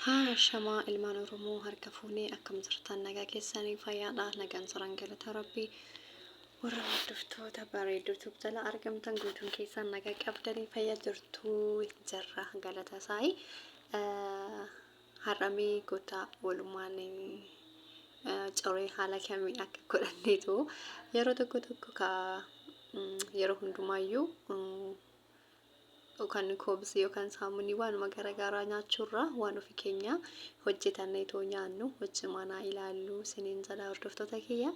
Haa ashamaa ilmaan Oromoo, harka fuunee akkam jirtan? Nagaa keessanii? Fayyaadha? Nagaan jiran, galata Rabbii. Warra hordoftoota Bareedduu Tube jala argamtan guutuun keessan nagaa qabdanii, fayyaa jirtuu? Jirra, galata isaayi. Har'amee kottaa walumaan ciree haala kamiin akka godhanneetu yeroo tokko tokko ka yeroo hundumaayyuu yookaan koobsii yookaan saamunii waanuma garagaraa nyaachuurra waan ofi keenya hojjetannee too nyaannu hojii manaa ilaallu siniin jedha. Hordoftoota kiyya,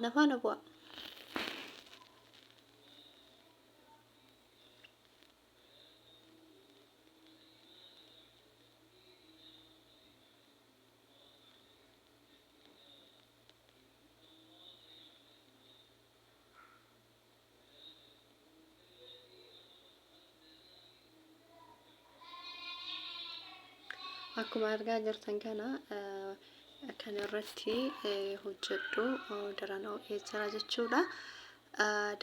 na faana bu'a. Akkuma argaa jirtan kana, kan irratti hojjedhu daran ho'ee jira jechuudha.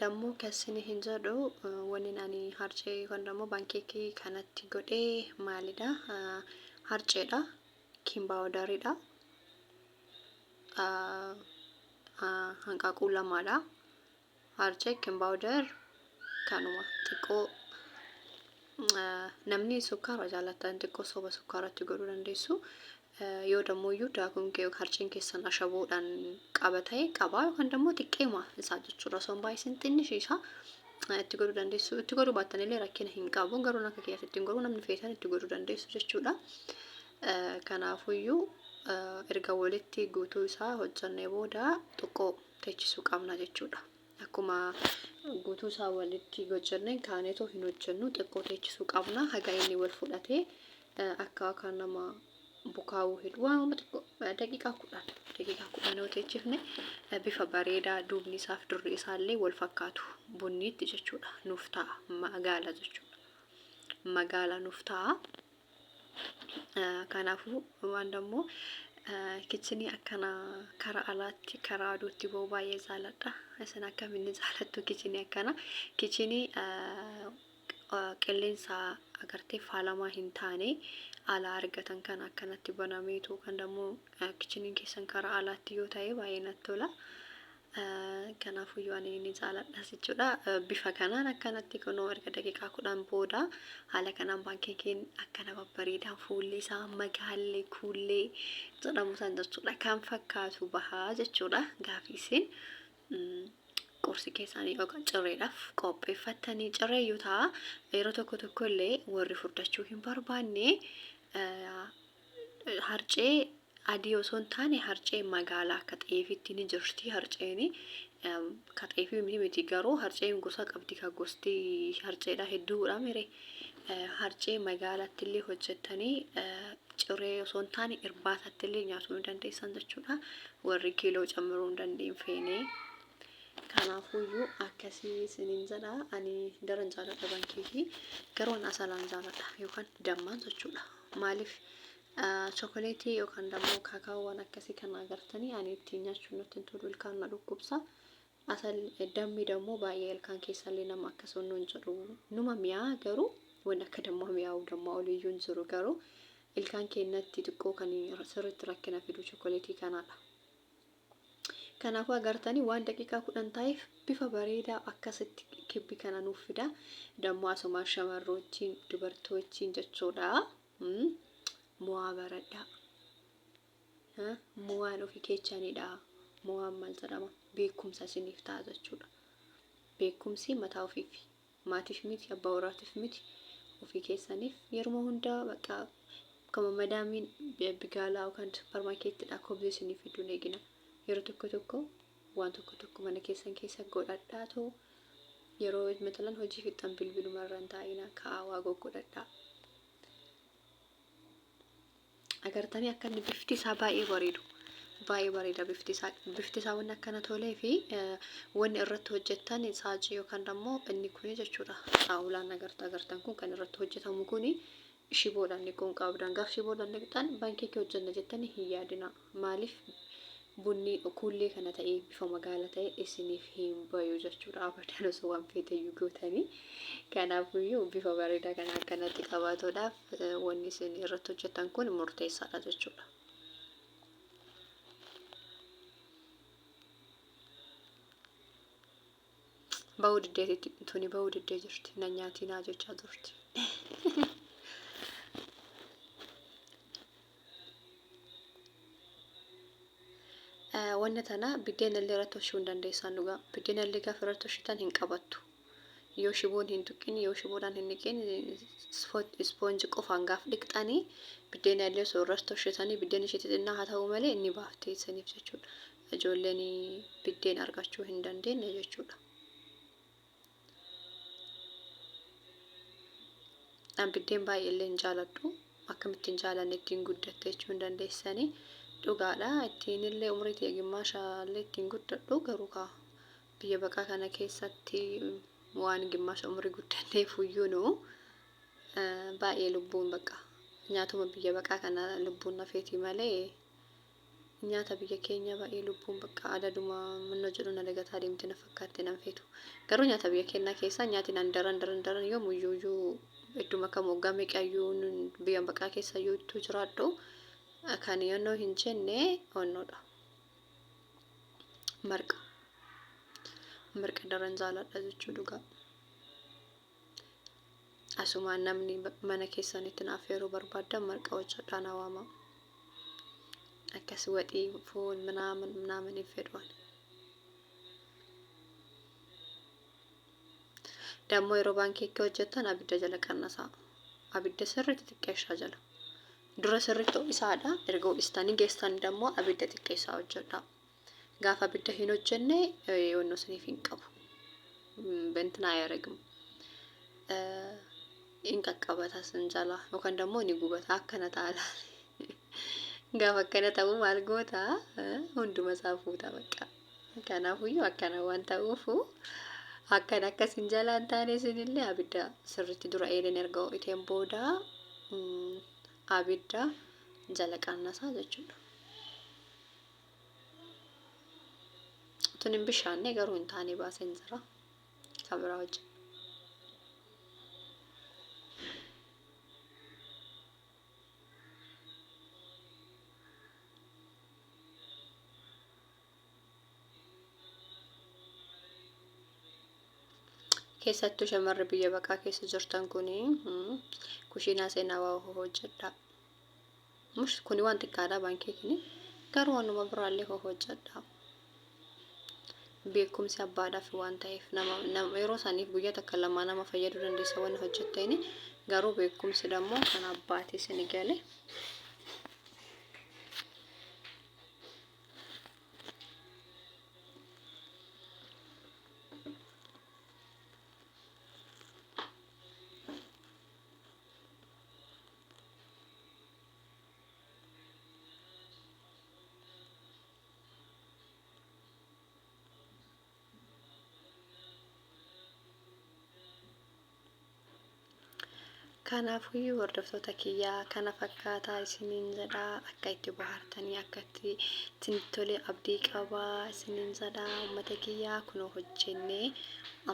Dammoo keessini hin jedhu, wanni ani harcee yookaan dammoo paankeekii kanatti godhee maalidha? Harceedha. Baking powderiidha. Hanqaaquu lamaadha. Harcee, baking powder kanuma xiqqoo. Namni sukkaara jaallattan xiqqoo soba sukkaaratti godhuu dandeessu. Yoo dammoo daakuun kee harceen keessan ashaboodhaan qaba ta'e qaba yookaan dammoo xiqqeema isaa jechuudha. Osoo hin baay'isin xinnishii isaa itti godhuu dandeessu. Itti godhuu baattan illee rakkina hin qabu. Garuu akka kiyyaatti ittiin godhuu namni feetan itti godhuu dandeessu jechuudha. Kanaafuyyuu erga walitti guutuu isaa hojjannee booda xiqqoo teechisuu qabna jechuudha. Akkuma guutuu isaa walitti hojjanneen kaaneetoo hin hojjennu, xiqqoo teechisuu qabna haga inni wal fudhatee akka nama bukaa'uu hedduu waanuma xiqqoo daqiiqaa 10, daqiiqaa 10 yoo teechifne bifa bareedaa duubni isaaf durri isaallee wal fakkaatu bunniitti jechuudha nuuf ta'a, magaala jechuudha, magaala nuuf ta'a. Kanaafuu waan dammoo kitchenii akkana karaa alaatti karaa aduutti ba'u baay'ee jaaladha. Isin akkamiin ni jaalattu kitchenii akkana? Kitchenii qilleensa agartee faalamaa hin taane alaa argatan kana akkanatti banameetu kan dammoo kitcheniin keessan karaa alaatti yoo ta'e baay'ee natti tola. Kanaafuyyuu ani ni jaaladha jechuudha. Bifa kanaan akkanatti kunoo erga daqiiqaa 10 booda haala kanaan paankeekiin akkana babbareedaan fuulli isaa magaallee kuullee jedhamu san jechuudha. Kan fakkaatu bahaa jechuudha. Gaafi isin qursi keessanii yookaan cirreedhaaf qopheeffattanii cirreeyyuu ta'a. Yeroo tokko tokko illee warri furdachuu hin barbaanne harcee adii osoo hin taane harcee magaalaa akka xeefiitti ni jirti harceeni. Ka xeefii miti garuu harceen gosa qabdi, ka gosti harceedha hedduudha mire. Harcee magaalaatti illee hojjettanii ciree osoo hin taane irbaatatti illee nyaatuu ni dandeessan jechuudha. Warri kiiloo cammaruu hin dandeenye feene. Kanaafuyyuu akkasii isiniin jedha, ani daran jaaladha paankeekii, garuu an asalaan jaaladha yookaan dammaan jechuudha. Maaliif chokoleetii yookaan dammoo kaakaa'oo waan akkasii kana agartanii ani ittiin nyaachuun natti hin tolu, ilkaan na dhukkubsa. Asal dammi dammoo baay'ee ilkaan keessallee nama akka sonnoon jedhu numa mi'aa, garuu wanni akka dammaa mi'aawu dammaa oliyyuu hin jiru, garuu ilkaan keenyatti xiqqoo kan sirriitti rakkina fidu chokoleetii kanaadha. Kanaafuu agartanii waan daqiiqaa 10 ta'eef bifa bareedaa akkasitti kibbi kana nuuf fida. Dammoo asumaan shamarroochiin dubartoochiin jechuudha. Mo'aa baradhaa. Mo'aan ofii keechanidha. Mo'aan maal jedhama? Beekumsa isiniif ta'a jechuudha. Beekumsi mataa ofiif, maatiif miti, abbaa warraatiif miti, ofii keessaniif. Yeruma hundaa bakka kama madaamiin bigaalaa yookaan supparmaarkeettidha kobzii isiniif fiduun eegina. Yeroo tokko tokko waan tokko tokko mana keessan keessa godhadhaatoo yeroo matalan hojii fixxan bilbilumarra hin taa'ina, ka'aa waa goggodhadhaa. Agartanii akka inni bifti isaa baay'ee bareedu. Baay'ee bareeda bifti isaa. Bifti isaa wanni akkana tolee fi wanni irratti hojjettan saajii yookaan immoo inni kuni jechuudha. Xaawulaan agartan kun kan irratti hojjetamu kuni shiboodhaan dhiquun qabdan. Gaaf shiboodhaan dhiqxan paankeekii hojjenna jettanii hin yaadina. Maaliif? Bunni kuullee kana ta'ee bifa magaala ta'e isiniif hin bayu jechuudha. Abadan osoo waan feeteyyuu gootanii. Kanaafuyyuu bifa bareedaa kana akkanatti qabaatuudhaaf wanni isin irratti hojjettan kun murteessaadha jechuudha. Bahuu diddeetitti tuni bahuu diddee jirti. Na nyaatinaa jechaa turte. Wanna tana biddeena illee irratti tolchuu hin dandeessan dhugaa. Biddeena illee gaafa irratti tolchitan hin qabattu. Yoo shiboon hin tuqin, yoo shiboodhaan hin dhiqin, ispoonji qofaan gaaf dhiqxanii biddeena illee osoo irratti tolchitanii biddeen ishee xixinnaa haa ta'u malee inni baaftee isiniif jechuudha. Ijoolleen biddeen argachuu hin dandeenye jechuudha. An biddeen baay'ee illee hin jaaladhu. Akkamitti hin jaalanne ittiin guddatte jechuu hin dandeessanii. Dhugaadha. Ittiin illee umrii tiyya gimmaasha illee ittiin guddadhu garuu kaa biyya baqaa kana keessatti waan gimmaasha umrii guddanneef iyyuu nu baay'ee lubbuun bakka nyaatuma biyya baqaa kana lubbuun na feeti malee Nyaata biyya keenyaa baay'ee lubbuun bakka adaduma mannoo jedhu na dagataa deemte na fakkaatti nan feetu. Garuu nyaata biyya keenyaa keessaa nyaati nan daran daran daran yoomuyyuu iyyuu idduma kam waggaa meeqayyuu biyya baqaa keessa iyyuu ittuu jiraadhu kan yonnoo hin jenne onnoodha. Marqa. Marqa daran jaaladha jechuu dhugaa. Asumaan namni mana keessanitti na affeeruu barbaaddan marqa hojjedhaa na waamaa. Akkas waxii foon minaamin minaamin hin fedhu ani. Dammoo yeroo baankeekkii hojjettan abidda jala qannasaa. Abidda sirriitti xiqqeessaa jala. Dura sirriitti ho'isaadha. Erga ho'istanii geessan dammoo abidda xiqqeessaa hojjedhaa. Gaafa abidda hin hojjenne yoonnoo isiniif hin qabu. Bentinaa ayaragim. In qaqqabata sin jala yookaan dammoo ni gubata akkana ta'a laali. Gaafa akkana ta'u maal goota hunduma isaa fuuta bakka. Kanaafuyyuu akkana waan ta'uufu akkana akka sin jalaa hin taane isinillee abidda sirriitti dura eeleen erga ho'iteen booda abidda jala qannasaa jechuudha. Tun hin bishaanne garuu hin taane baaseen jira. Kan biraa hojjedha. Keessattuu shamarri biyya baqaa keessa jirtan kuni kushiinaa seenaa waa hojjedha. Mush kuni waan xiqqaadha baankeekini garuu waanuma biraallee hojjedha. Beekumsi abbaadhaaf waan ta'eef nama yeroo saniif guyyaa takka lamaa nama fayyaduu dandeessa waan hojjetteeni garuu beekumsi dammoo kan abbaati isini gale. Kanaafuyyuu hordoftoota kiyya kana fakkaataa isiniin jedha akka itti bohaartanii akka itti isinitti tole abdii qaba isiniin jedha uummata kiyya kunoo hojjennee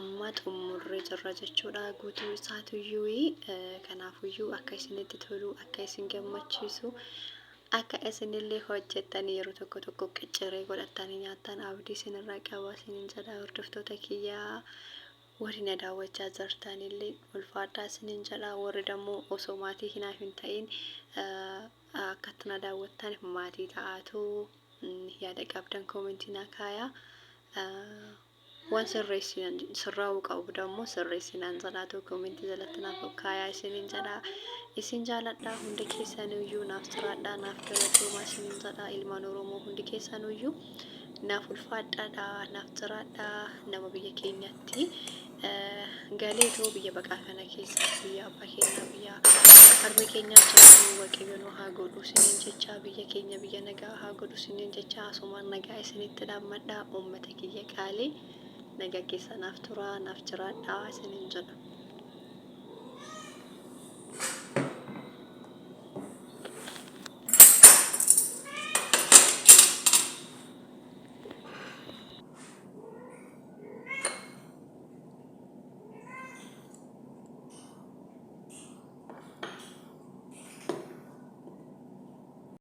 amma xummurree jirra jechuudha guutuu isaatuyyuu kanaafuyyuu akka isinitti tolu akka isin gammachiisu akka isinillee hojjettanii yeroo tokko tokko qicceree godhattanii nyaattan abdii isinirraa qaba isiniin jedha hordoftoota kiyya. Warri na daawwachaa jirtanillee ulfaadhaa isiniin jedha. Warri dammoo osoo maatii hinaaf hin ta'in akkatti na daawwattan maatii ta'aatu yaada qabdan koomentii naa kaayaa. Waan sirreessinan sirraa'uu qabu dammoo sirreessinaan jedhaatu koomentii jalatti naaf kaayaa isiniin jedha. Isin jaaladha hundi keessanuyyuu naaf jiraadhaa naaf galatoomaa isiniin jedha ilmaan Oromoo hundi keessanuyyuu. Naaf ulfaadhaadha naaf jiraadha nama biyya keenyatti galeetoo biyya baqaa kana keessa biyya abbaa keenyaa biyya harmee keenyaa jiraannu waaqayyo nu haa godhu isiniin jecha biyya keenya biyya nagaa haa godhu isiniin jecha asumaan nagaa isinitti dhaammadha uummata kiyya qaalii nagaa keessa naaf turaa naaf jiraadha isiniin jedha.